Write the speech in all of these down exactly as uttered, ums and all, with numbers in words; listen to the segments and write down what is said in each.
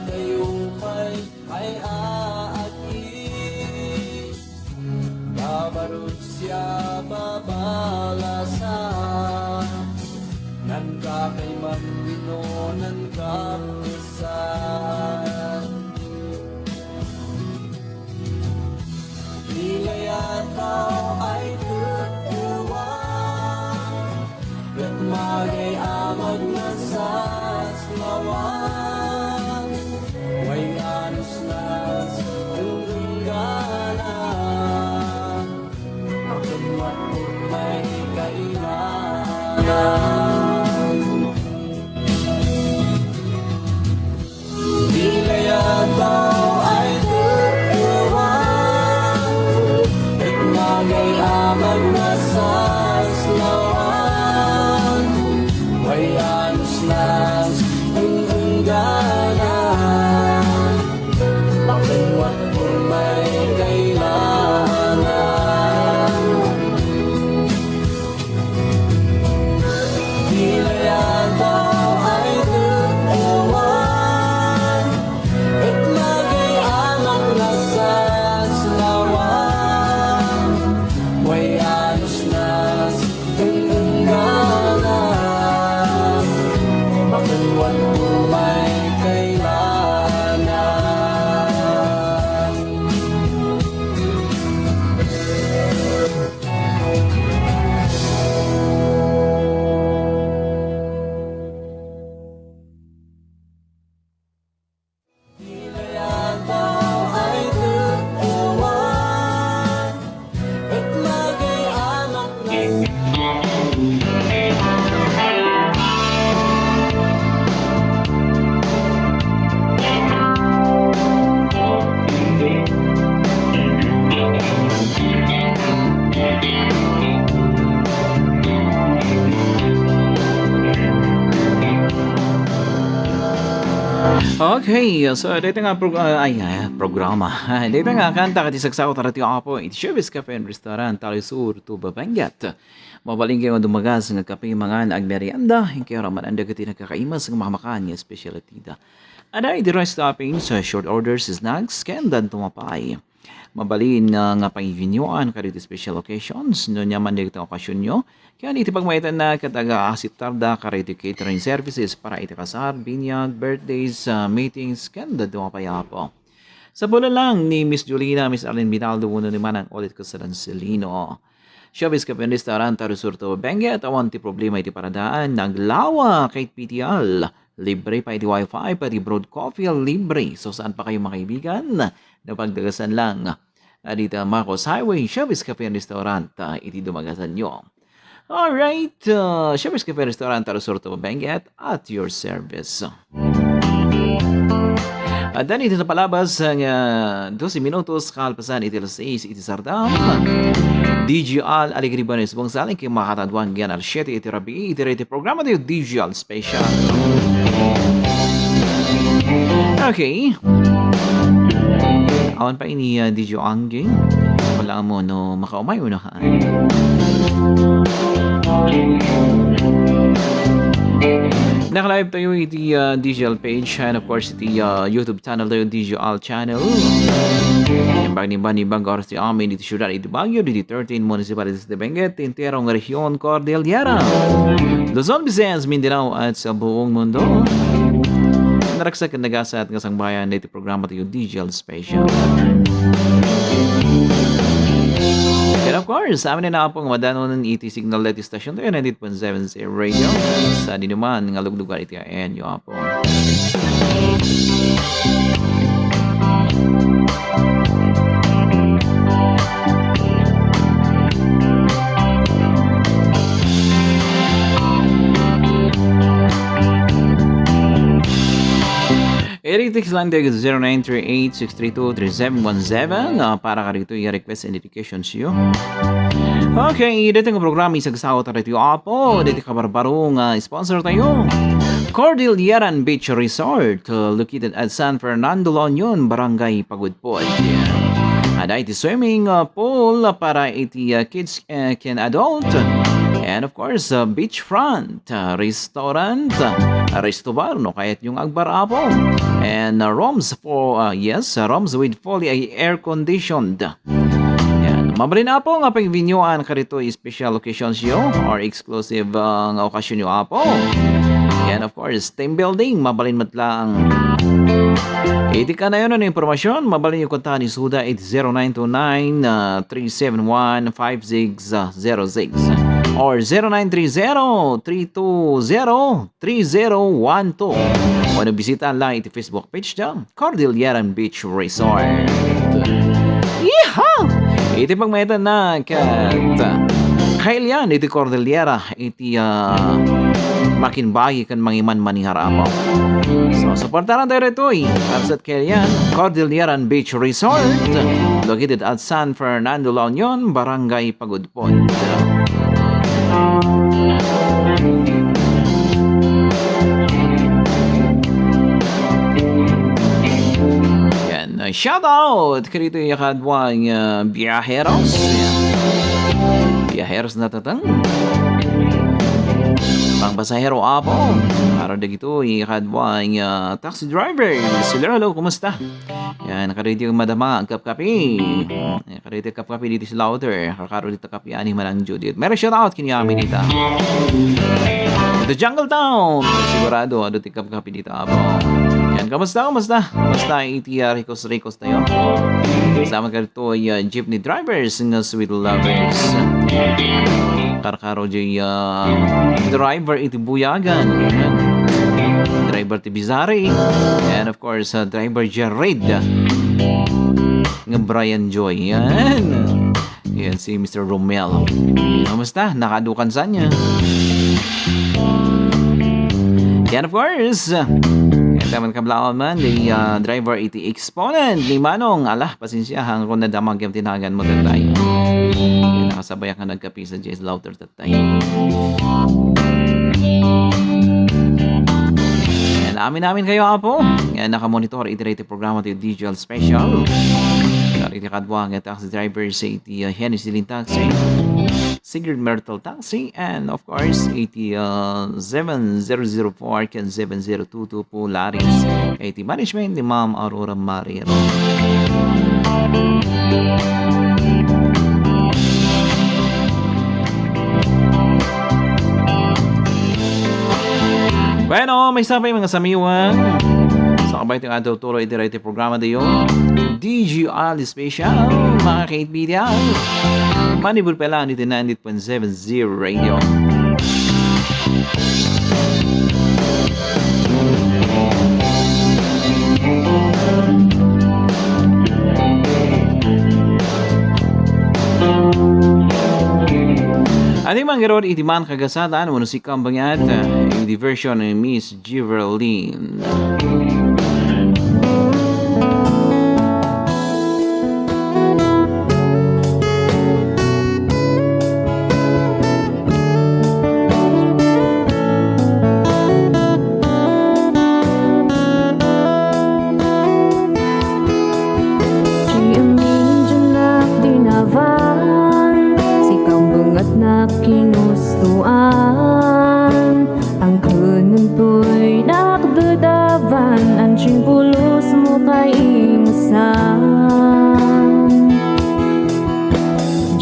Kayo pay ay aagi, babarut siya babalasan, nan kakaiman wenno nan kapusan. Dila yata ay ket-ewan, ket magay-amag nasaslawan. Way anusnas, enggana. Akin matput may kailangan. Dila yata ay ket-ewan, ket magay-amag nasaslawan. Way anusnas, enggana. Akin matput may kailangan. Dila yata ay ket-ewan, ket magay-amag nasaslawan. Way anusnas, enggana. Akin matput may kailangan. Okay, so dayta nga prog-, ah, ay, ay, programa. Ah, dayta nga kanta ket isagsaw ta ditoy Apo, iti Showbiz Cafe and Restaurant, Talisur, Tuba, Benguet. Mabalin kayo nga dumagas nga kape, mangan, agmerienda, inkayo ra man anda ket nakakaimas nga makamakan nga specialty da. Ada iti rice toppings, uh, short orders, snacks, ken dadto mapay. Mabalin, uh, nga pangiginian kadagiti special occasions, no ania man dagiti okasionyo. Ken iti pagmaitanna, ket aga-asiptarda kadagiti catering services para iti kasar, binyag, birthdays, uh, meetings, ken dadto mapay, Apo. Sa bola lang ni Miss Jolina, Miss Arlene Binaldo, wenno ni Manang Olit Casalan Celino. Showbiz Cafe and Restaurant, Talisur, Tuba, Benguet, awan ti problema iti paradaan, naglawa ket P T L. Libre pay ti wifi, pati brewed coffee, libre. So, saan pa kayo, mga kaibigan? Napagdagasan lang. Ah, dita Marcos Highway, Showbiz Cafe and Restaurant, ah, iti dumagasanyo. Alright, uh, Showbiz Cafe Restaurant, Talisur, Tuba, Benguet, at your service. At then, iti napalabas nga doce minutos kalpasan iti alas sais iti sardam. D J Al Alegre Bones Bongsaling, ken makataduan nga alas siete iti rabii, iti, iti programa ti D J Al Special. Okay. Awan pa ini, uh, D J Angge. Wala mo no makaumay o naka- Naka-live tayo iti, uh, D J Al page and of course iti, uh, YouTube channel tayo, D J Al channel. Ken bangibang oras ti amin iti siudad iti Baguio, iti thirteen municipalities ti Benguet, ti entero nga rehion Cordillera, Luzon, Visayas, Mindanao, at sa buong mundo. Naragsak ken nagasat nga sangbayan iti programa tayo, D J Al Special. And of course, amin na po nga madanon iti signal dati station tayo, ninety-eight point seven Z Radio. Sa dinuman nga luglugar iti ayan yo, Apo. Iti text line tayo zero nine three eight six three two three seven one seven, ah, para kadagitoy request and dedications yo. Okay, dito nga programa isagsaw ta dito, Apo, dito kabarbaro nga sponsor tayo. Cordilleran Beach Resort, uh, located at San Fernando, La Union, Barangay Pagudpod. Ada iti swimming, uh, pool para iti, uh, kids, uh, ken adult. And of course, uh, beachfront, uh, restaurant, uh, resto bar, no kayatyo nga agbar-apo. And, uh, rooms for, uh, yes, uh, rooms with fully air-conditioned. Yan. Mabalin, Apo, nga pagbinyuan kadito special occasions yo or exclusive, uh, nga okasyon yo, Apo. And of course, team building, mabalin met lang. Iti kanayon nga impormasyon, mabalin yo kontaken isuda iti zero nine two nine, uh, three seven one, five six zero six or zero nine three zero, three two zero, three zero one two. Wenno bisitaen lang iti Facebook page da, Cordilleran Beach Resort. Yeehaw! Iti pagmayatan na ket kailian iti Cordillera iti, ah, makinbagi ken mangimanmanihar, Apo. So, suportaran tayo ditoy. Absent kailian, Cordilleran Beach Resort, located at San Fernando, La Union, Barangay Pagudpod. Yan. Uh, shout out kadito ya kadua nga, uh, biyaheros. Yan. Biyaheros na tatang. Pangpasahero, Apo. Para dagito ya kadua nga, uh, taxi driver. Hello, hello, kumusta? Yan, kadagiti madama, agkapkapi. Yan, kadagiti agkapkapi ditoy Slaughter. Karkaro dita kapian ni Manang Judith. Merry shout out kenyo amin ita. Iti Jungle Town. Sigurado, adu ti agkapkapi dita, Apo. Yan, kamusta, kamusta? Kamusta iti, ah, rikos-rikos tayo? Kasama kadito ay, ah, jeepney drivers nga sweet lovers. Karkaro jay, ah, driver iti buyagan. Yan. Driver ti Bizari. And of course, uh, driver Jared. Nga Brian Joy. Yan. Yan si Mister Romel. Kamusta? Nakadukan sa niya. Yan, of course. Yan naman kablawan man, the, uh, driver iti Exponent ni Manong. Ala, pasensya, hangko na damag yung tinagan mo, tatay. Yan, nakasabayak nga nagkapi sa Jess Lauter, tatay. Yan, amin-amin kayo, Apo. Yan, nakamonitor iti, iti programa ti Digital Special. Kari ti kadua nga taxi driver sa iti, uh, Henry Siling Taxi, Sigrid Myrtle Taxi, and of course, iti, uh, seven zero zero four ken seven zero two two Polaris. Iti management ni Ma'am Aurora Mariro. Bueno, maysa pay mga samiwang. Sa kabay ti adlaw tuloy iti, iti programa tayo. D G R Special, mga kaibigan. Manibur pa lang dito ninety-eight point seven Zero Radio. Adi man garud iti man kagasatan, wenno sikam bangat, uh, iti version ni Miss Giverlin. Chiemminjenak dinavan, sikam bengatnak kinustuan. Angkenen toy nakdedavan, anching pulos mo kay imusan.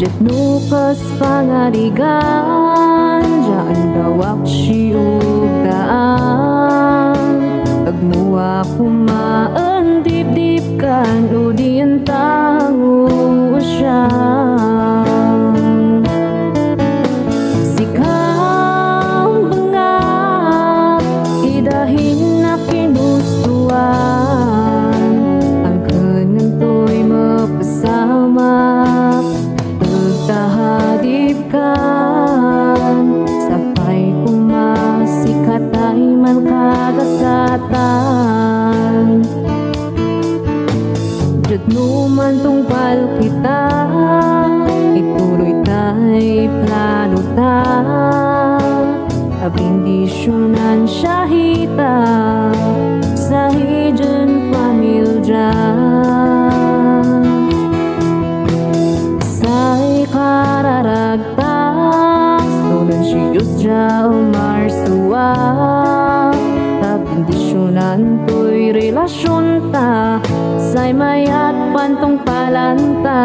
Diak no kas pangarigan, diak dawak siugdaan. Agmuak kumaen dibdibkan, o diyan tango siya. Sikam nga idahinnak kinustuan, angkenen toy mapasamak, agtahadibkan, sapay koma sikatay man kagasatan. Diak no man ta, say mayat pantungpalanta.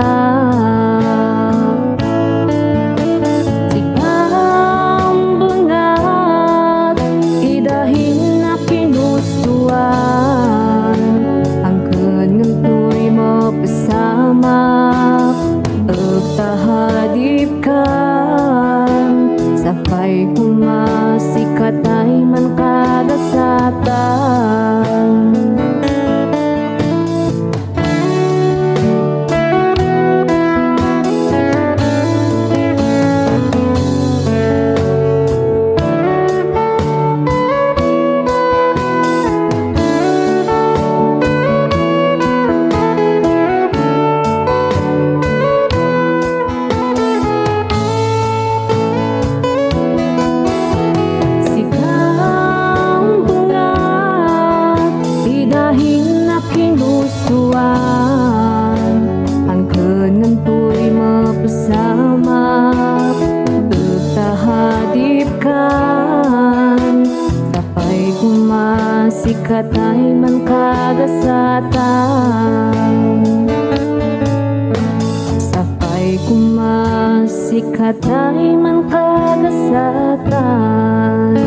Sikambengat, idahin a kinustuan, angken ngem toy mapasamak, epta hadipkan, sapay koma sikatay mankagasatan. Sikambengat, idahin a kinustuan, angken ngem toy mapasamak, epta hadipkan, sapay koma sikatay mankagasatan. Sapay koma sikatay mankagasatan.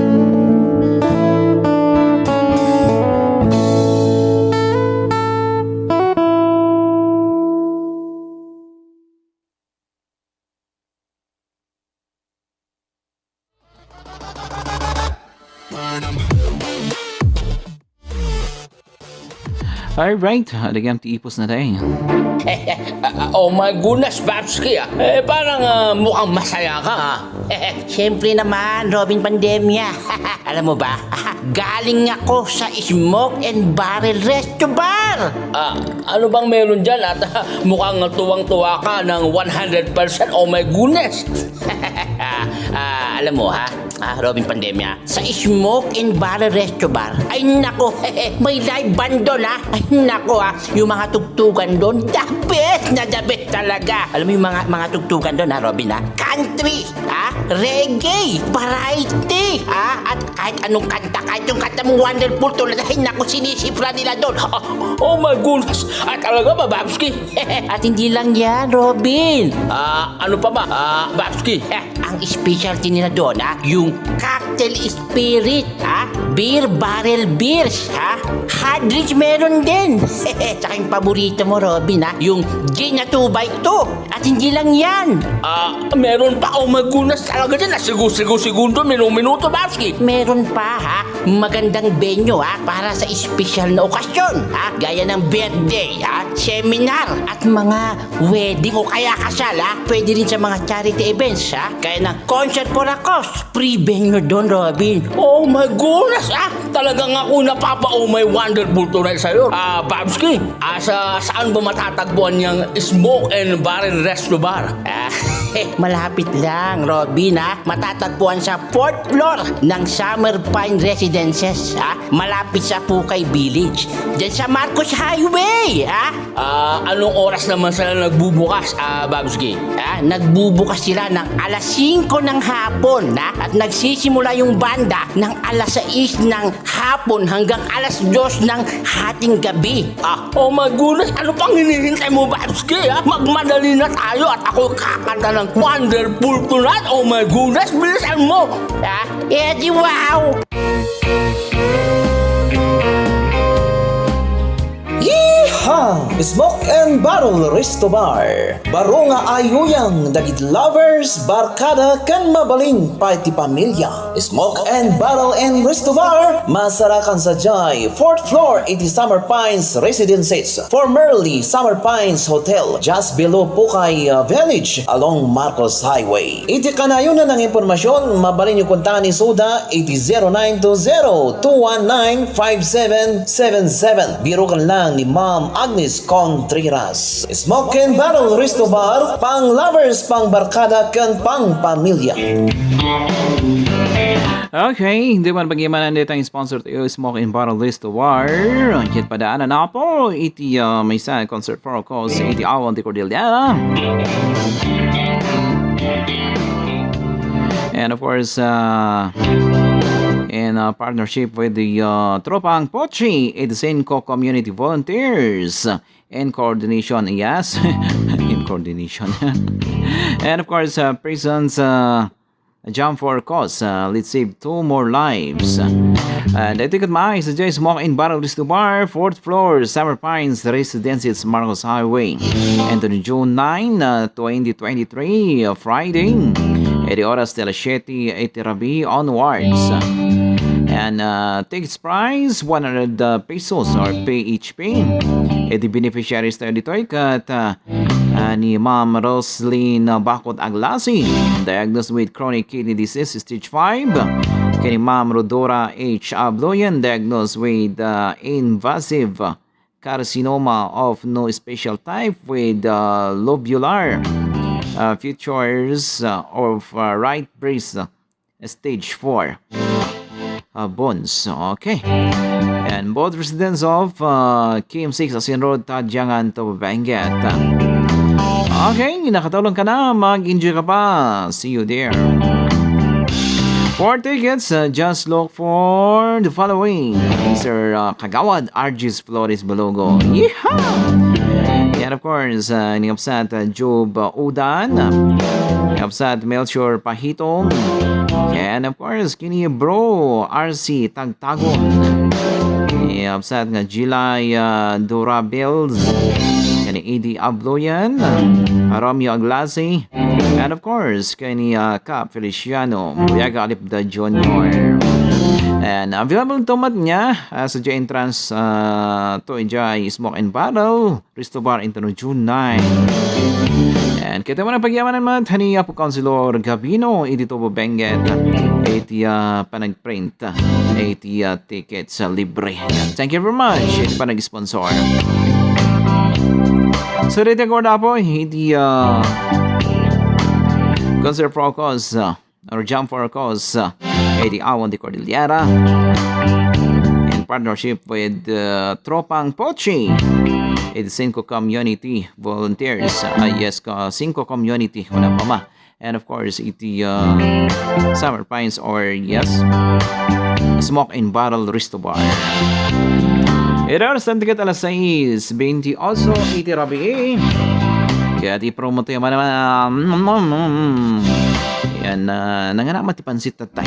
Alright, adagam ti ipos na tayo. Oh my goodness, Babski, ah. Eh, parang ah, mukhang masaya ka, ah. Siyempre naman, Robin Pandemia. Alam mo ba, galing ako sa Smoke and Barrel Resto Bar. Ah, ano bang meron dyan? At ah, mukhang tuwang-tuwa ka ng one hundred percent. Oh my goodness. Ah, alam mo ha, ah, Robin Pandemia, sa Smoke and Barrel Resto Bar, ay nako, may live band doon ha. Ay nako ha, yung mga tugtugan doon, the best na the best talaga. Alam mo yung mga, mga tugtugan doon ha, Robin ha? Country, ha? Reggae, variety, ha? At kahit anong kanta, kahit yung kanta mong Wonderful Tonight, ay nako, sinisipra nila doon. Oh, oh my goodness, at talaga, Babski. At hindi lang yan, Robin. Ah, ano pa ba? Ah, Babski. Ang specialty nila doon, ha, yung cocktail spirit, ha, beer barrel beers, ha, hard drinks meron din. Tsaka yung paborito mo, Robin, ha, yung gin na two by two. At hindi lang yan. Ah, meron pa. Oh my goodness, talaga dyan. Sigo-sigo-segundo, minu-minuto, Babski. Meron pa, ha, magandang venue, ha, para sa espesyal na okasyon, ha, gaya ng birthday, ha, seminar, at mga wedding o kaya kasal, ha? Pwede rin sa mga charity events, ha? Kaya ng Concert for a Cause, free venue doon, Robin. Oh my goodness, ah! Talagang ako napapa-oh my wonderful tonight sa'yo, ah, Babski. Ah, sa, saan ba matatagpuan yung Smoke and Barrel Resto Bar? Ah, malapit lang, Robin, ha? Matatagpuan sa fourth floor ng Summer Pine Residences, ha? Malapit sa Pukay Village. Diyan sa Marcos Highway, ha? Ah, anong oras naman sila nagbubukas, ah, Babski? Ah, nagbubukas sila ng alas singko ng hapon, ha? At nagsisimula yung banda ng alas sais ng hapon hanggang alas dos ng hating gabi. Ah, oh my goodness, ano pang hinihintay mo, Babski, ha? Magmadali na tayo at ako kakanta ng Wonderful Tonight. Oh my goodness, bilisan mo! Ha? Eh, di wow! Yeehaw! Smoke and Barrel Resto Bar. Baro nga ayuyang dagiti lovers, barkada, ken mabalin pay ti pamilya. Smoke and Barrel and Resto Bar, masarakan sadiay fourth floor iti Summer Pines Residences, formerly Summer Pines Hotel, just below Pukay, uh, Village, along Marcos Highway. Iti kanayon nga impormasyon, mabalinyo kontaen isuda iti zero nine two zero two one nine five seven seven seven. Biruken lang ni Ma'am Agnes Contreras. Smoke and Barrel Resto Bar, pang lovers, pang barkada, ken pang pamilya. Okay, di man pag-imanan dito ang sponsor tayo, Smoke and Barrel Resto Bar. Ket padaanan na po iti ah, maysa concert for, of course, iti Awan ti Cordillera. And of course, uh, in, uh, partnership with the, uh, Tropang Pochi, Edsenco Community Volunteers, in coordination, yes, in coordination. And of course, uh, Prisons, uh, Jump for Cause, uh, let's save two more lives. And I think it might suggest Smoke and Barrel Resto Bar, fourth floor, Summer Pines Residences, Marcos Highway. And on June nine, uh, twenty twenty-three, uh, Friday, iti oras ti alas siete iti rabii onwards. And, uh, tickets price, one hundred, uh, pesos or P H P. Iti beneficiaries tayo ditoy ket, uh, uh, ni Ma'am Roslyn Bakot Aglasi, diagnosed with chronic kidney disease stage five. Ken ni Ma'am Rodora H. Abloyan, diagnosed with, uh, invasive carcinoma of no special type with, uh, lobular, uh, features, uh, of, uh, right breast, uh, stage four, uh, bones. Okay. And both residents of, uh, K M six Asin Road, Tadiangan to Benguet. Okay, nakatulong ka na. Mag-enjoy ka pa. See you there. For tickets, uh, just look for the following. Mister, uh, Kagawad Argis Flores Balogo. Yeehaw! And of course, uh, ni Kapsat, uh, Job, uh, Udan. Ni Kapsat Melchor Pahito. And of course, kini Bro R C Tagtagon. Ni Kapsat nga Jilay, uh, Dura Bills. Kani Eddie Abloyan. Romeo Aglasi. And of course, kani, uh, Kap Feliciano Buyaga Alipda Junior. And available to met niya, uh, sa entrance, uh, to Ijay Smoke and Barrel Resto Bar into June nine. And kita man ang pagyamanan met, hani Apo Councilor Gabino, iti Tubo Benguet, iti, uh, panagprint, iti, uh, tickets, uh, libre. Yan. Thank you very much, iti panag-sponsor. So, dito ko na po, iti, uh, Concert for Cause, uh, or Jump for Cause, uh, iti Awon de Cordillera, in partnership with, uh, Tropang Pochi, iti Cinco Community Volunteers. Ah, yes, ka, Cinco Community, wala pa ma. And of course, iti, uh, Summer Pines or, yes, Smoke and Barrel Resto Bar. Iti oras ti ket alas sais bente ocho iti rabii. Kaya ti promo tayo man naman, um, yan, uh, nanganak mati pansit tattay.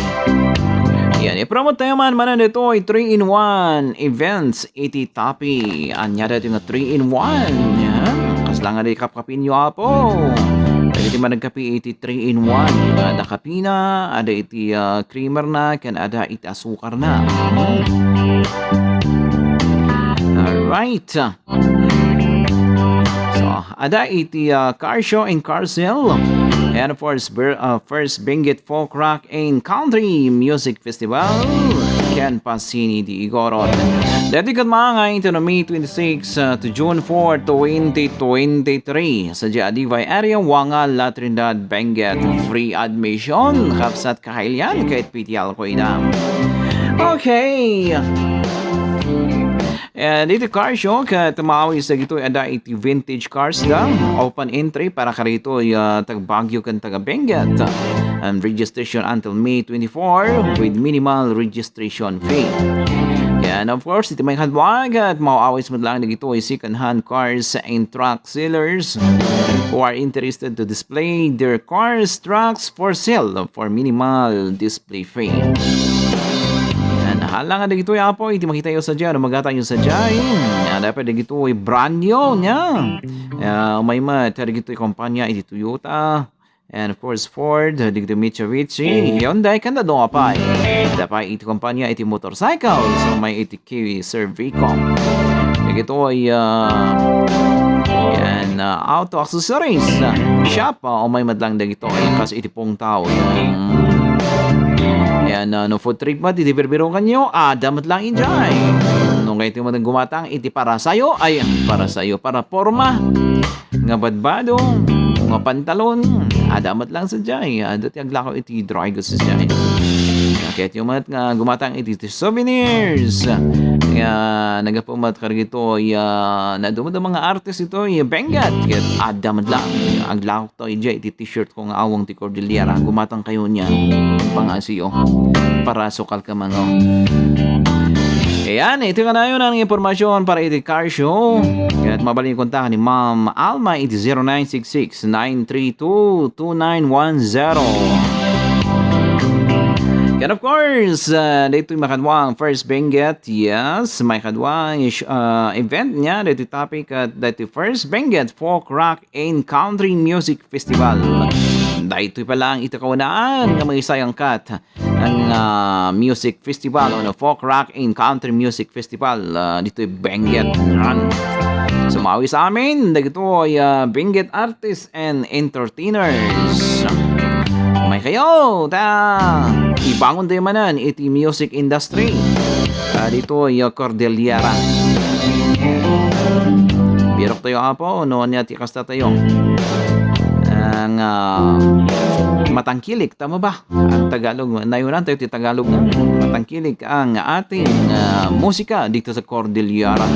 Yan, i-promote tayo man, manen ditoy three-in-one events iti Tapi. Ania daytoy nga three-in-one? Yan. Kasla nga di kapkapinyo, apo. Dagiti managkapi iti three-in-one. Ada kapina, ada iti, ah, creamer na, ken ada iti asukar na. Hmm. Alright. So, ada iti, ah, car show and car sale. And of course, bir-, ah, first Benguet Folk Rock and Country Music Festival ken Pasini di Igorot. Dati ket mga nga into May twenty-six, uh, to June four, twenty twenty-three. Sa Adivay area, Wanga, La Trinidad, Benguet, free admission. Kapsat kahailian, kahit piti alko ida. Okay. And iti car show, ket maawis dagitoy ada iti vintage cars da. Open entry para karitoy, uh, tag Baguio ken taga Benguet. And registration until May twenty-four with minimal registration fee. And of course, iti may kadwag, ket maawis met lang dagitoy second-hand cars and truck sellers who are interested to display their cars, trucks for sale for minimal display fee. Yan, hala nga dagitoy, apo, iti makitayo sadiay, no, magatayo sadiay. Yan, dapat dagitoy brand new niya. Ah, may mat, dagitoy kompanya, iti Toyota, and of course, Ford, dagitoy Mitsubishi, Hyundai, ken dadduma pay. Ada pay iti kompanya iti motorcycle, so may iti Kiwi Servico. Dagitoy, ah, yan, ah, auto accessories, ah, shop, ah, umay met lang dagitoy, kas iti pungtaw. Mm. Yan, ah, no food trip met, iti birbirokanyo, ada met lang idiay. No, kayat met gumatang iti para sayo, ay, para sayo, para porma. Nga badbado, nga pantalon, ada met lang sadiay, ada ti aglako iti dry goods sadiay. Kayatyo met nga gumatang iti, iti souvenirs, Nga nagapu met kadagitoy, ah, nadumaduma nga artist itoy, Benguet. Ket adda met lang, aglakok tayo diay iti t-shirt ko nga awang ti Cordillera. Gumatangkayo niya. Pangasiyo. Para sukal ka mango. Ayan, iti kanayon ang impormasyon para iti car show. Ket mabalin konta ni Ma'am Alma iti zero nine six six nine three two two nine one zero. And of course, uh, daytoy makadua ang first Benguet. Yes, makadua ang ish-, uh, event niya. Daytoy topic at daytoy first Benguet Folk Rock and Country Music Festival. Daytoy pa lang iti kaunaan nga mangisayangkat ang, ah, music festival o no, folk rock and country music festival, ah, ditoy Benguet. Yan. Sumawi sa amin, dagitoy, ah, Benguet artists and entertainers. May kayo, ta, ibangon tayo manan iti music industry. Ah, ditoy, ah, Cordillera. Birok tayo, Apo, no, ania ti kasta tayo. Ang, ah, matangkilik, tama ba? Ang Tagalog, nayunan tayo ti Tagalog nga matangkilik ang ating, ah, musika dito sa Cordillera.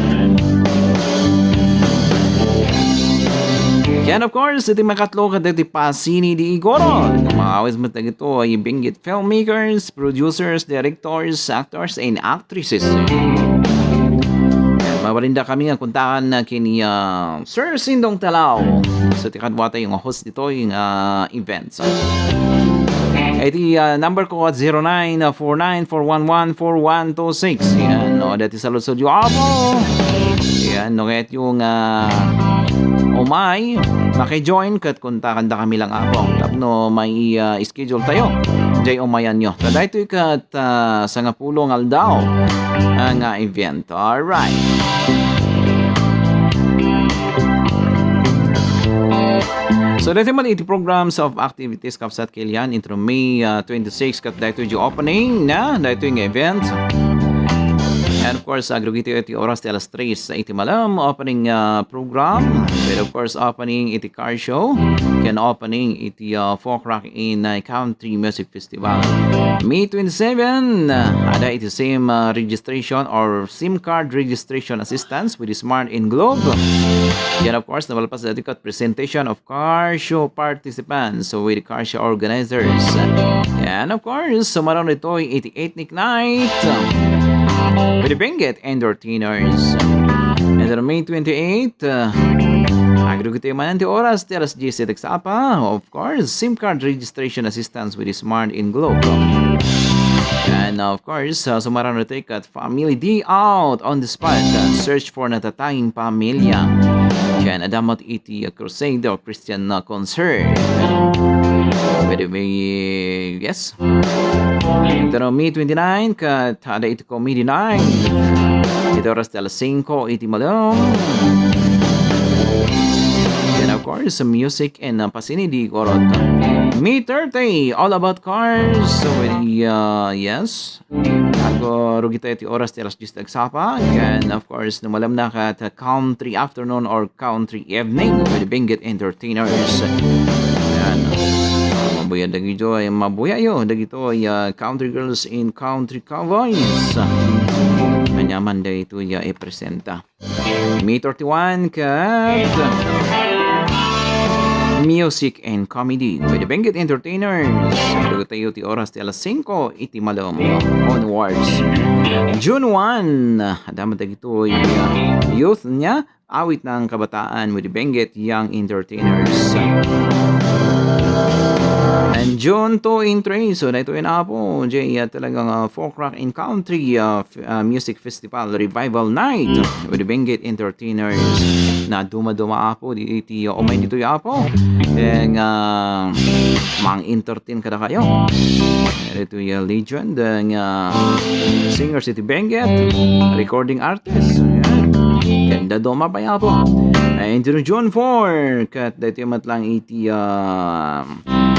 And of course, iti makatlo ket iti Pasini di Igoro. Maawis met dagito ay Benguet filmmakers, producers, directors, actors, and actresses. Mabalinda kami nga kontakan na kini, ah, Sir Sindong Talao. So, ti kadua tayo nga host ditoy nga events. Iti, ah, number ko at zero nine four nine four one one four one two six. Yan, no, dati sa Luzon, Apo. Yan, no, kahit yung, ah, umay, makijoin, kat kontakan da kami lang, Apo. Tapno may, ah, schedule tayo. Jay umayan nyo. Kadaytoy kat, ah, sangapulo nga aldaw, ah, nga event. Alright. So, dati man iti programs of activities, Kapsat Kilian, intro May, ah, twenty-six, kat daytoy di opening na, daytoy nga event. And of course, agrugito iti oras ti alas tres iti malam, opening, ah, program. And of course, opening iti car show, ken opening iti, ah, folk rock in, ah, country music Festival. May twenty-seven, uh, ada iti SIM, uh, registration or SIM card registration assistance with Smart and Globe. Then, of course, namalpas dati kat presentation of car show participants with car show organizers. And, of course, sumaron ito iti ethnic night, um, with the Benguet entertainers. And then May twenty-eight, uh, agrugit man ti oras, ti alas diyes iti agsapa. Of course, SIM card registration assistance with Smart and Globe. And of course, uh, sumaran iti kat Family Day Out on the Spot. Uh, search for natatanging pamilya. Ken adda met iti, uh, crusade or Christian, uh, concert. By the way, yes. Ito no, May twenty-nine, kat ada iti comedy night. Iti oras ti alas singko iti malam. Then, of course, music and, uh, pasini di korot. May thirty, all about cars. So, with the, uh, yes. Agrugit iti oras ti alas diyes ti agsapa. And, of course, no malam na kat country afternoon or country evening with Benguet Entertainers. Yan. Mabuya dagito ay mabuya yo. Dagito ay, uh, country girls in country cowboys. Anyaman dayto ya ipresenta. May thirty-one kat music and comedy with the Benguet Entertainers. Dagito tayo ti oras ti alas singko iti malam onwards. June one, adda met dagitoy, uh, youth niya, awit ng kabataan with the Benguet Young Entertainers. And June two and three, so daytoy na po, Jay, uh, talagang, uh, folk rock and country, uh, f-, uh, music festival revival night with the Benguet Entertainers. Na dumaduma po di iti, uh, umay dito ya po. Then, uh, mang entertain kada kayo. Ito yung legend, uh, nga singers iti Benguet, recording artist. Ayan. Kanda doma pa ya po. And June four, kat daytoy met lang iti, uh,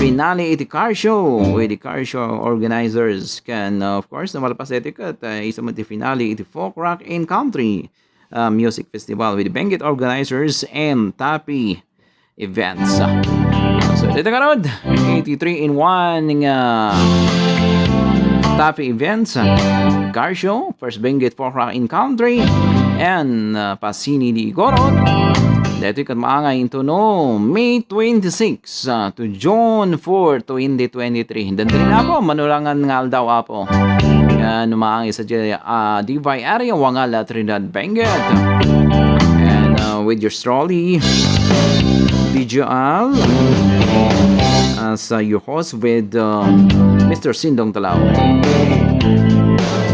finale iti car show with the car show organizers. Ken, uh, of course, namalpas iti kat, uh, isu met ti finale iti folk rock and country, uh, music festival with the Benguet organizers and Tapi Events. So, dito ka rod, eighty-three in one nga Taffy Events, uh, Car Show, First Benguet Folk Rock in Country, and, uh, Pasini di Igorot. Daytoy ket maangay intono May twenty-six, uh, to June four, twenty twenty-three. Dandani, Apo, manulangan nga aldaw, Apo. Yan, maangay sa, uh, Divay area, Wangala, Trinidad, Benguet. And, uh, with your trolley, D J Al, as, uh, your host with, uh, Mister Sindong Talao.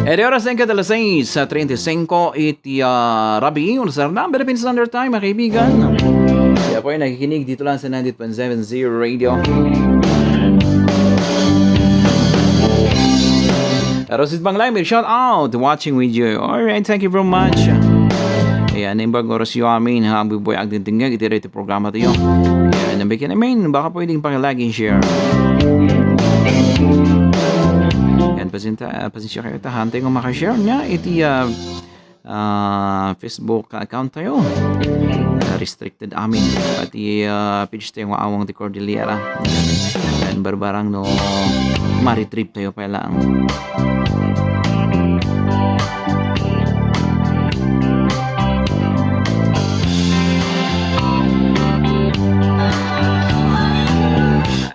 Iti oras na ket alas sais, uh, treinta y cinco iti, uh, rabii, oras na, Philippine Standard Time, mga kaibigan. Kaya po ay nakikinig dito lang sa ninety point seven Zero Radio. Rosit Banglay, may shout out, watching with you. Alright, thank you very much. Ayan, imbag oras yu amin, ha, bubuy agdingdingag, iti rete programa tayo. Ayan, nabikin amin, baka pwedeng paki-like and share. Ayan, pasinta, ah, pasensya kayo, ta, hantay ko makashare niya, iti, ah, ah, Facebook account tayo. Ah, restricted amin. Pati, ah, page tayo nga Awang de Cordillera. Ayan, barbarang no ma-retrieve tayo pa lang.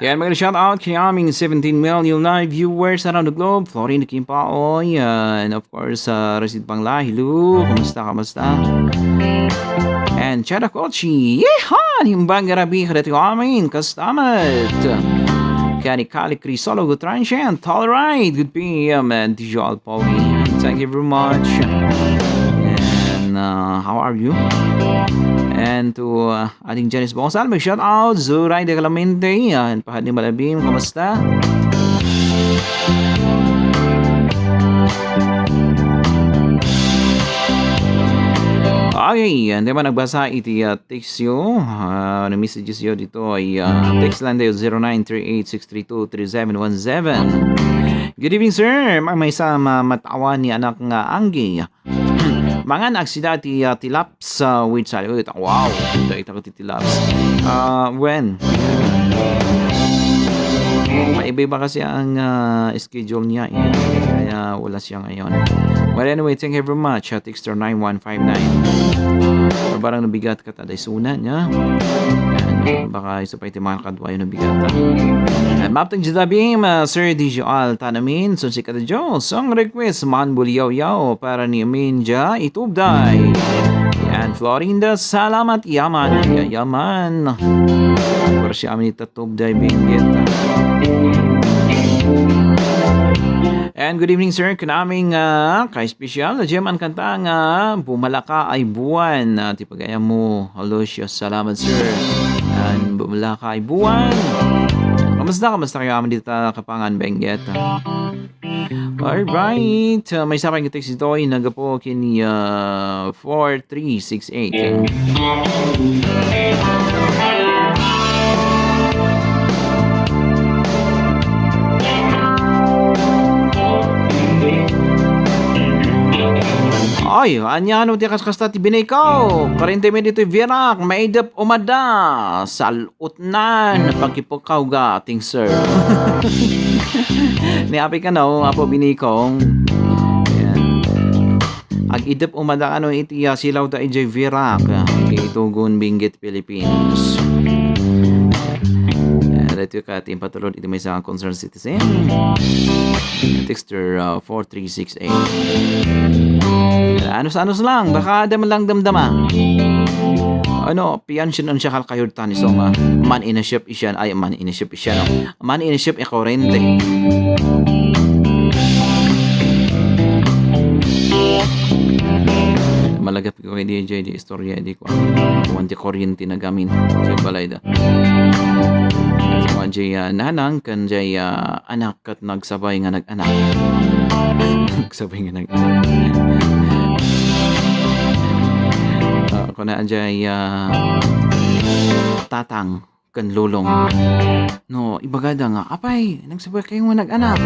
Yan, mga shout out kay aming seventeen million live viewers around the globe. Florin Kimpaoy, uh, and of course, uh, Resid Bangla. Hello, kumusta, kumusta? And Chada Kochi, yeehaw! Himbang garabi kadati amin, kastamat. Kani Kali Crisolo Gutranche, and all right, good P M, and Dijo Alpawi. Thank you very much. And, uh, how are you? And to, uh, Ading Janice Bongsan, mag-shout out. Zuray de Clemente, ah, and Pahad ni Malabim, kumusta? Okay, and di ba nagbasa iti, ah, text yo, ah, na messages yo dito ay, ah, text lang tayo, zero nine three eight six three two three seven one seven. Good evening, sir. May, may sa ma-, matawan ni anak nga Anggi. Mangan aksida ti, ah, tilaps, ah, with saluyot. Wow, dayta ti tilaps. Ah, when? Maiba-iba kasi ang, ah, schedule niya, eh. Kaya wala siya ngayon. Well, anyway, thank you very much, ah, Texter nine one five nine. Barang nabigat ka, taday sunan, ya. Yan, baka isa pa iti mga kadwayo nabigat, ah. Yan, maptang jidabim, ah, Sir D J Al Tanamin, so si Kata Joe, song request, Man Buliyaw-yaw, para ni Amin Dia, Itubday. Yan, Florinda, salamat, yaman, ya-, yaman. Para si Amin Itubday, Benguet. And good evening, sir. Kanaming, ah, ka-special, Jim, ang kanta nga, Bumalaka ay Buwan, ah, ti pagayam mo. Aloysius, salamat, sir. And Bumalaka ay Buwan. Kamusta, kamusta kayo, Amin, dita Kapangan, Benguet? Alright. Uh, may isa pang text dito ay nagapo kini, uh, four three six eight. Ay, anya no ti kaskasta ti binay ko? Kurente mi ditoy Virac, maidep umada. Sal- Utnan, pagkipukawga, ting sir. Ni Api kano, Apo Binikong. Ayan. Ag-idep umada kano iti, ah, silaw da idiay Virac, ah, iti Tugon, Benguet, Philippines. Ayan, dito ka, ti impatulod iti maysa nga concerned citizen. Texter, ah, four three six eight. Anus-anus lang, baka adda man lang damdama. Ano, piansian-ansiakal kayo ta ni Soma. Man in a ship isyan, ay, man in a ship isyan, no? Man in a ship e kurente. Malagap ko kay D J di istorya, di ko. Kuwan ti kuryente na gamin. Sa balay da. Sa mga jay, ah, nanang, kan jay, ah, anak, ket nagsabay nga nag-anak. Nagsabay nga nag-anak. Ah, kuna jay, ah, tatang ken lolong. No, ibagada nga, "Apay, nagsabay kayo nga nag-anak."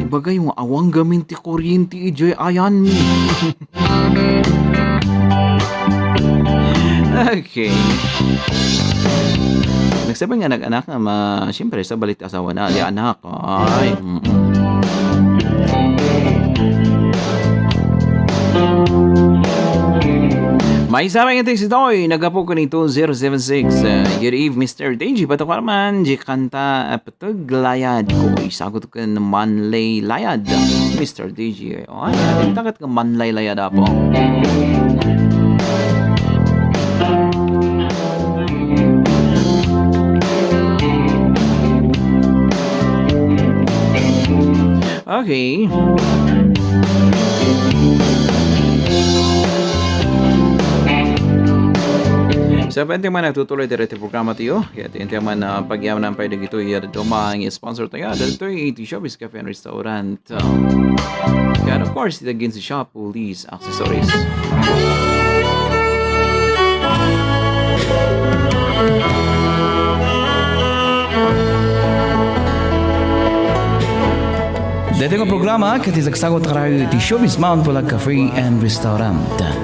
Ibagayo nga, "Awan gamin ti kuryente idiay ayan mi." Okay. Nagsabay nga nag-anak nga ma-, siyempre, sa balik ti asawa na, di anak. Ay, mm-mm. May sabay nga text itoy, nagapu ko ni two zero seven six. Uh, good eve, Mister D J. Bato ka naman, di kanta, uh, Patag Layad ko. Isagot ko ng Manlay Layad, Mister D J. O, ay, ay, takit ka Manlay Layad, apo. Okay. Sa pwede man natutuloy diri ti programa tayo. Kaya ti man, ah, pagyamanan pa dagito iya duma ang sponsor tayo. Dito iti Showbiz Cafe and Restaurant. Um, and of course, iti agency shop, Police Accessories. Daytoy nga programa ket isagsagut karayo iti Showbiz Mount Bulag Cafe and Restaurant.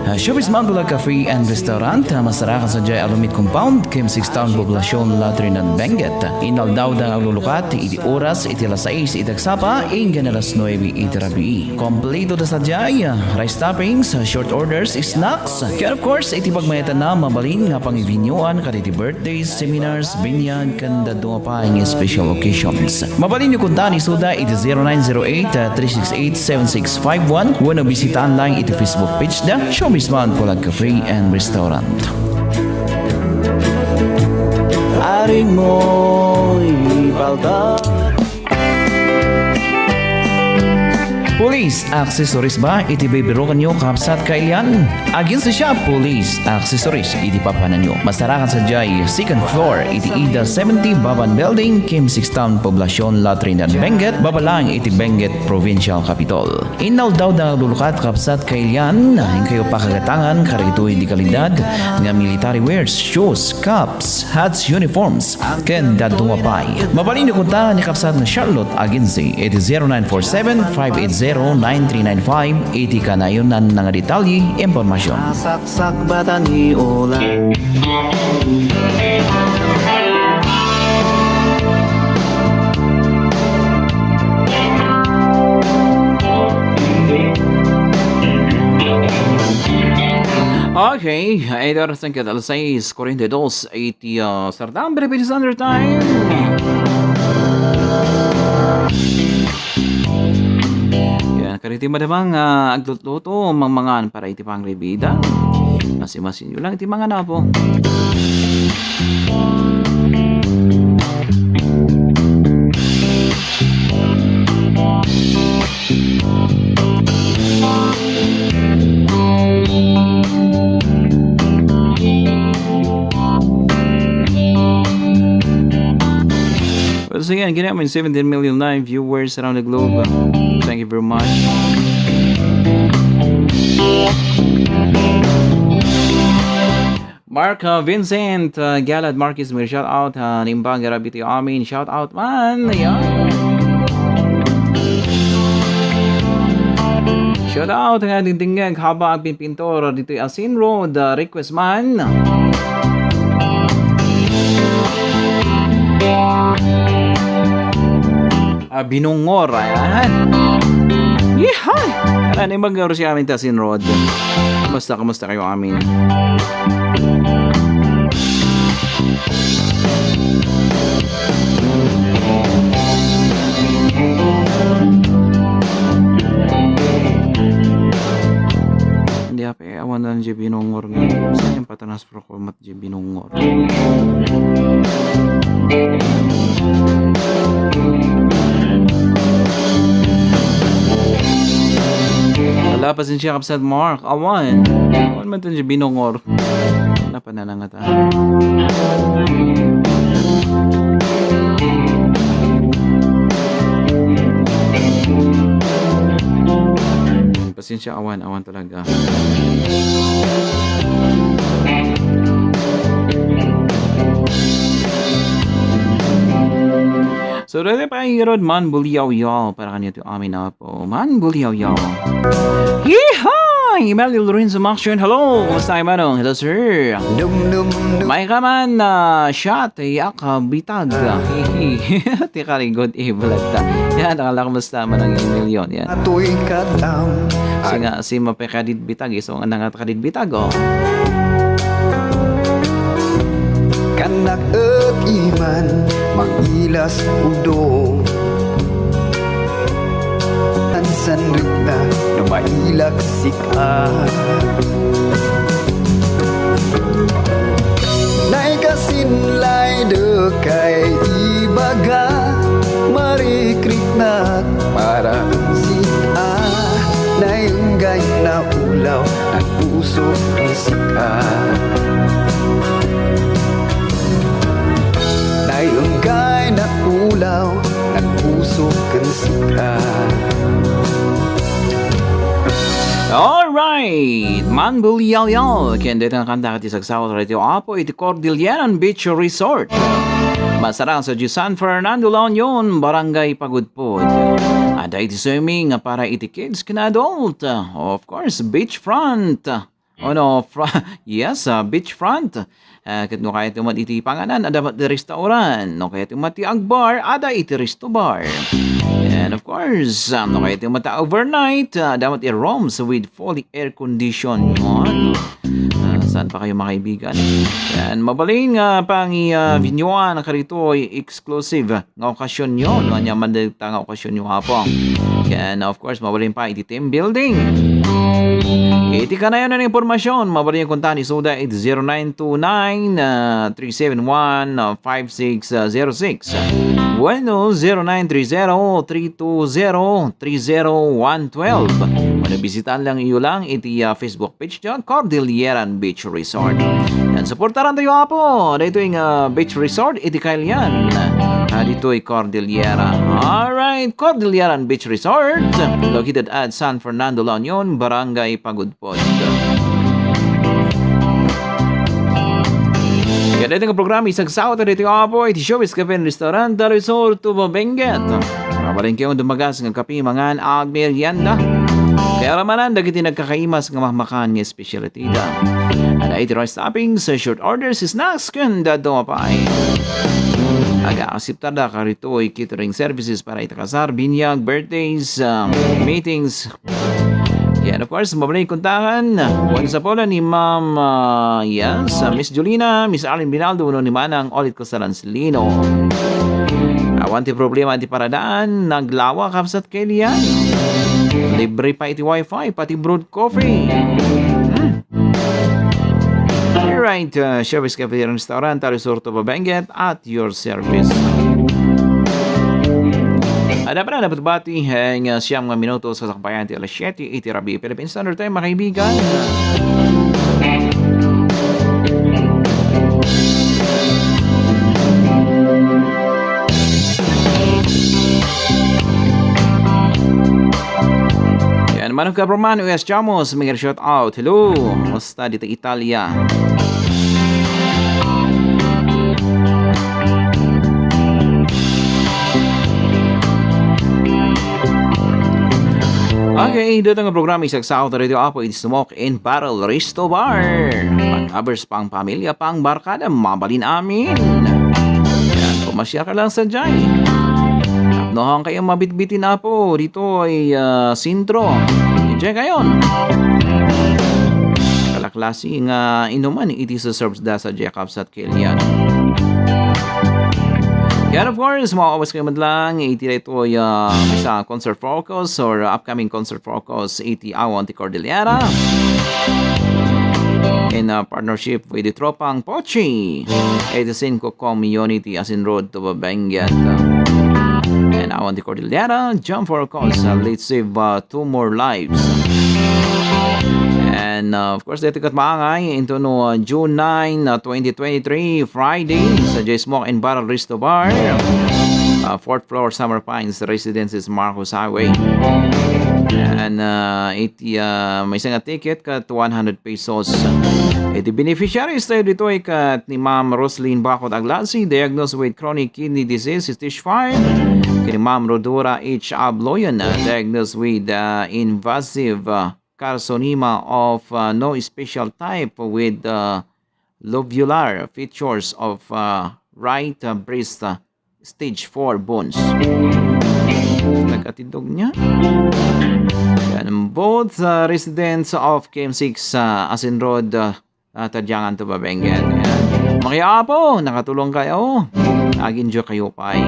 Ah, Showbiz Mount Bulag Cafe and Restaurant, ah, masarakan sadiay a lumit compound, Kim Six Town, Poblacion, La Trinidad, Benguet. Inaldaw da aglulukat iti oras iti alas sais iti agsapa, inggan alas nuebe iti rabii. Kompleto da sadiay, ah, rice toppings, ah, short orders, snacks. Ken of course, iti pagmayatanna, mabalin nga pangibinyuan kadagiti birthdays, seminars, binyag, ken dadduma pay nga special occasions. Mabalinyo kunta ni Suda iti zero nine zero eight, three six eight, seven six five one wenno bisitaan lang iti Facebook page da, Showbiz Mount Bulag Cafe and Restaurant. Aring mo'y palda. Police Accessories ba iti bibirukanyo, kabsat, kailian? Agency Shop Police Accessories iti papananyo. Masarakan sadiay second floor iti Ida seventy Baban Building, Kim Six Town, Poblacion, La Trinidad, Benguet, baba lang iti Benguet Provincial Capitol. Inaldaw da aglulukat, kabsat, kailian, inkayo pakagatangan kadagitoy di kalidad nga military wears, shoes, caps, hats, uniforms, ken dadduma pay. Mabalinyo kunta ni kabsat nga Charlotte Agency iti zero nine four seven, five eight zero, nine three nine five iti kanayonan nga detalye, impormasyon. Sakbatan ni Ola. Okay, eight oras and alas sais kuarenta y dos, iti, ah, Sardang Philippine Standard Time. Yan, kadagiti madama nga aglutluto, mangmangan para iti pangribida. Masimasinyo lang iti mangan, apo. Once again, ginamin seventeen million live viewers around the globe. Thank you very much. Mark, uh, Vincent, uh, Galad Marquez, may shout out, uh, Nimbang Garabito Amin, shout out man. Ayan. Shout out nga dingdingeg haba agpinpintor ditoy Asin Road, uh, request man. Ah, binungor, ayan. Yeehaw! Ayan, ay mag-aro siya amin ta Asin Road. Kumusta, kumusta kayo amin? Hindi, ape, awan na lang siya binungor nga. Saan yung patanas pro ko? J. Binungor. Ala, pasensya, Kapsat Mark. Awan. Awan man to, J. Binungor. Wala pa na nangata. Pasensya, awan, awan talaga. So, dati pa irod man, buliyaw-yaw. Para kanito, amin na po. Man, buliyaw-yaw. Yeehaw! Hi, Mel Lorenzo Maction. Hello, kumusta kayo, Manong? Hello, sir. Num, num, num. May ka man, ah, shot, yak, ah, bitag. Hihi. Ti karigod, eh, balagta. Yan, akala, kumusta, Manong Emilio? Yan. Atoy kadam. Kasi nga, si mapekadid bitag, iso nga nangat kadid bitag, oh. Kannak et iman, mangilas udong. Ansan rikna no mailak sik-a. Naikasin lay dekay ibaga, marikriknak para sik-a. Naenggay na ulaw, nagpuso sik-a. Naenggay na ulaw, nagpuso ken sik-a. Alright, Manbulialyal. Ken dayta nga kanta ket ti sagsao ti Radio Apo iti Cordilleran Beach Resort. Masarang sa San Fernando, La Union, Barangay Pagudpud. Adda iti swimming para iti kids ken adult. Of course, beachfront. Oh, no, fra-, yes, ah, beachfront. Ah, ket no kayatyo met iti panganan, adda met ti restaurant. No kayatyo met ti agbar, adda iti resto bar. And of course, um, no kayatyo met ti overnight, ah, adda met ti rooms with fully air condition. Yan. Ah, saan pa kayo, mga kaibigan? Yan, mabalin nga pang, ah, binyuan, karitoy exclusive nga okasionyo, no, ania man dayta nga okasionyo, Apo. Ken, of course, mabalin pa iti team building. Iti kanayon nga impormasyon, mabalin kunta ni Suda iti zero nine two nine, ah, three seven one, ah, five six zero six. Wenno, zero nine three zero, three two zero, three zero one twelve. Wenno, bisitan lang iyo lang iti, ah, Facebook page dyan, Cordilleran Beach Resort. Yan, suportaran tayo, Apo. Daytoy nga beach resort, iti Kailian. Ah, ditoy Cordillera. Alright, Cordilleran Beach Resort, located at San Fernando, La Union, Barangay Pagudpod. Ken daytoy nga programa, isagsaw ta ditoy, Apo, iti Showbiz Cafe and Restaurant, Resort to Benguet. Mabalin kayo dumagas nga kape, mangan, agmerienda. Kayaramanan dagiti nagkakaimas nga mahmakan nga specialty da. Adda iti rice toppings, short orders, snacks, ken dadduma pay. Aga-akseptar da karitoy catering services para iti kasar, binyag, birthdays, um, meetings. Yan, of course, mabalin kuntangan. Once upon ni Ma'am, ah, yes, ah, Miss Jolina, Miss Arlene Binaldo, wenno ni Manang Olit Casalan Lino. Awan ti problema ti paradaan, naglawa, kabsat, Kelian. Libre pa iti wifi, pati brewed coffee. Hmm. Alright, uh, Showbiz Cafe Restaurant, Resort to Benguet, at your service. Adda pa na napatbati, heng, uh, siyam nga minuto sa sakbayan ti alas siyete iti rabii Philippine Standard Time, mga kaibigan. Yan, Manong Kaproman, Wes Chamos, mega shout out. Hello, kumusta dito Italia? Okay, dito nga programa, isagsaw ta Radio Apo, it's Smoke and Barrel Resto Bar. Pang-lovers, pang-pamilya, pang-barkada, mabalin amin. Yan, pumasya ka lang sa Jai. Tapnohan kayo mabitbitin, Apo, dito ay, ah, sentro. Enjoy kayo. Kalaklase nga inuman, iti serves da sa Jacobs at Kilian. Yan, of course, makakawas kayo madlang iti daytoy, ah, sa concert focus or upcoming concert focus iti Awan ti Cordillera. In, ah, partnership with the Tropang Pochi, iti Cinco Community Asin Road to Babenguet. And Awan ti Cordillera, Jump for a Cause, uh, let's save, uh, two more lives. And, uh, of course, dito kat maangay into no, uh, June nine, uh, twenty twenty-three, Friday, sa J Smoke and Barrel Resto Bar, uh, fourth floor, Summer Pines Residences, Marcos Highway. And, uh, iti, uh, maysa nga ticket kat one hundred pesos. Iti beneficiaries tayo ditoy kat ni Ma'am Roslyn Bacot Aglasi, diagnosed with chronic kidney disease, stage five. Kini Ma'am Rodora H. Abloyan, uh, diagnosed with, uh, invasive, uh, carcinoma of, uh, no special type with, uh, lobular features of, uh, right, uh, breast, uh, stage four bones. Nagkatindog niya. Yan, both, uh, residents of K M six, uh, Asin Road, uh, uh, Tadiangan to Babenggan. Yan. Makiapo, nakatulong kayo. Agin Diyo kayo pay.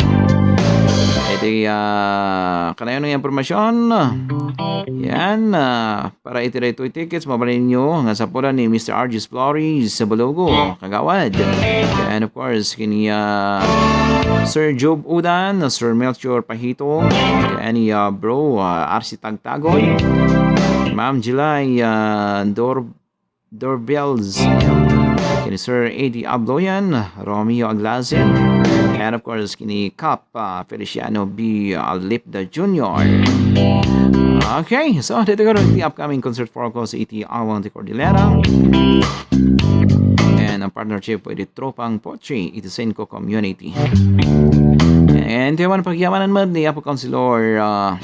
Iti, uh, kanayon nga impormasyon. Yan, uh, para iti daytoy tickets, mabalin nyo nga sapulan ni Mister R G Flores sa Balogo, Kagawad. And of course, kini, uh, Sir Job Udan, Sir Melchor Pahito, and, uh, Bro, uh, R C Tagtagon, Ma'am July, uh, Dor-, Dorbells, kini Sir Eddie Abloyan, Romeo Aglasin, and of course, kini Kap, uh, Feliciano B. Alipda Junior. Okay, so dito ko rin the upcoming concert for ko sa iti Awang de Cordillera. And ang partnership with the Tropang Pochi, iti Senco Community. And tiyawan pagyamanan mo ni Apo Councilor, uh,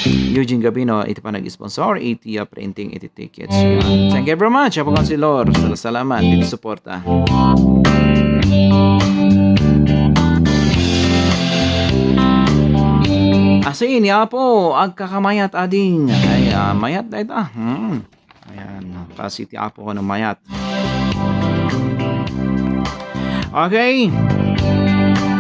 Eugene Gabino, iti panag-sponsor, iti, uh, printing, iti tickets. Thank you very much, Apo Councilor. Sal-, salamat, iti suporta. Asin, ni Apo, agkakamayat ading. Ay, ah, mayat dayta. Hmm. Ayan, kasi ti Apo ko na mayat. Okay.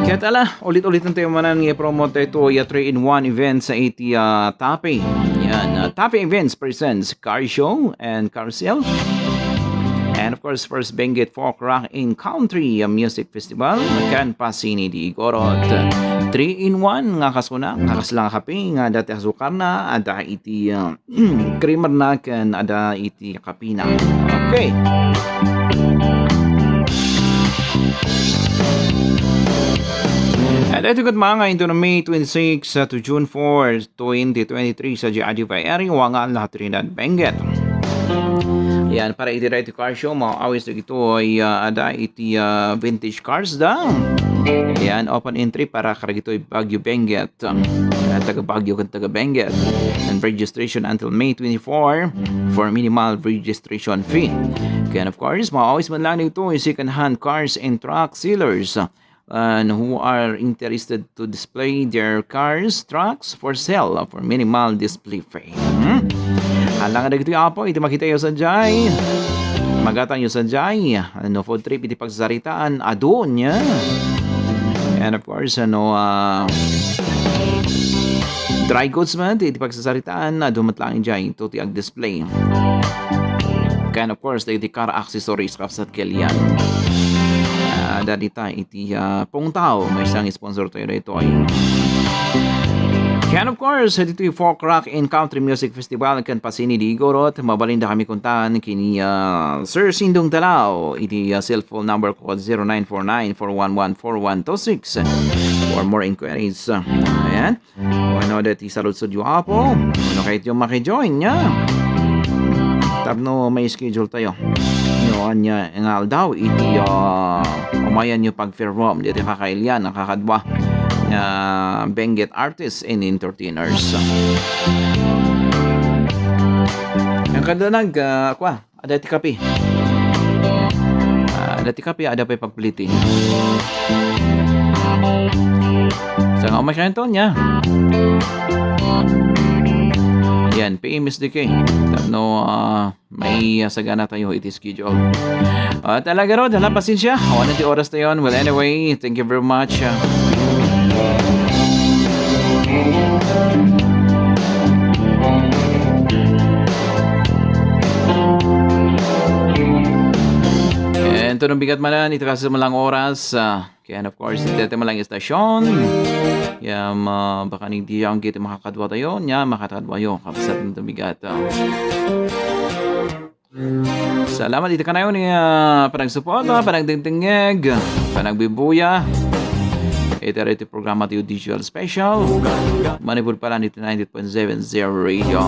Ket ala, ulit-ulit tayo manan nga i-promote tayo ito, ya three-in-one event sa iti, ah, Tape. Yan, ah, Tape Events presents Car Show and Car Sale. And of course, first Benguet Folk Rock and Country, ah, Music Festival, ken Pasini di Igorot. Three-in-one nga kasuna, nga kasla nga kape, nga dati asukarna, adda iti, ah, creamerna, ken adda iti kapina. Okay. At ito ket mga into May twenty-six, uh, to June four, twenty twenty-three sa G I D F I area, Wanga, La Trinidad, Benguet. Yan, para iti Right to Car Show, maawis dagitoy, uh, ada iti, uh, vintage cars da. Yan, open entry para karagitoy Baguio, Benguet. Yan, taga Baguio ken taga Benguet. And registration until May twenty-four for minimal registration fee. Ken of course, maawis man lang dito yung second-hand cars and truck sellers, uh, and who are interested to display their cars, trucks for sale for minimal display fee. Hmm? Alang dagiti Apo, iti makita yo sa jay. Magatan yo sa jay. Ano, food trip iti pagsasaritaan, adun niya. And of course, ano, ah, dry goods man, iti pagsasaritaan, adu met lang jay, ito ti ag-display. Ken of course, iti car accessories, kapsat kelian. Ah, dadita iti, ah, Pungtaw, may isang sponsor tayo dito ay. Ken of course, dito yung Folk Rock and Country Music Festival, ken Pasini di Igorot, mabalinda kami kuntan, kini, ah, Sir Sindong Talao, iti, ah, cellphone number ko, zero nine four nine, four one one, four one two six. For more inquiries, ah, ayan. Wenno deti saludsod yo, Apo. Wenno kayat yo makijoin, nya. Tapno may schedule tayo. Yo, anya, nga aldaw, iti, ah, umayan yo pagperform. Deti kakailian, ang kakadwa. Nga Benguet artists and entertainers. Ang kadanag, ah, kwa, ada ti kape. Ah, ada ti kape, ada pay pagpliti. Sa nga umay kayo, Antonia. Yan, P M S D K. Tapno, ah, may, ah, sagana tayo iti schedule. Ah, talaga ro, dala pasensya. Awan ti oras tayo. Well, anyway, thank you very much. Ah. And to nung bigat manan, iti kaso malang oras, ah, kaya of course, iti malang istasyon. Kaya, ah, baka ni di ang giti makakadwa tayo, nya makakadwa yo, kapsat ng tumigat, ah. Salamat iti kanayon ni, ah, panagsuporta, panagdingdingeg, panagbibuya. Iti, iti programa tayo Digital Special. Manipud pala ni ninety-eight point seven Zero Radio.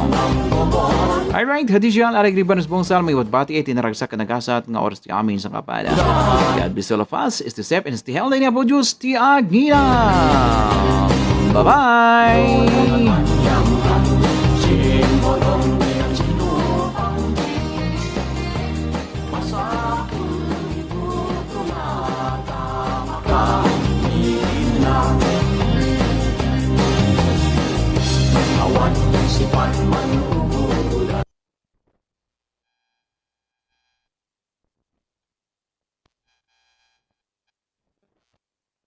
Alright, Digital, Arig Ribanos Bungsal, may watbati iti naragsak nagasat nga oras ti amin sa kapada. God bless all of us. Stay safe and stay healthy. Ni Apo Diyos ti agina. Bye-bye!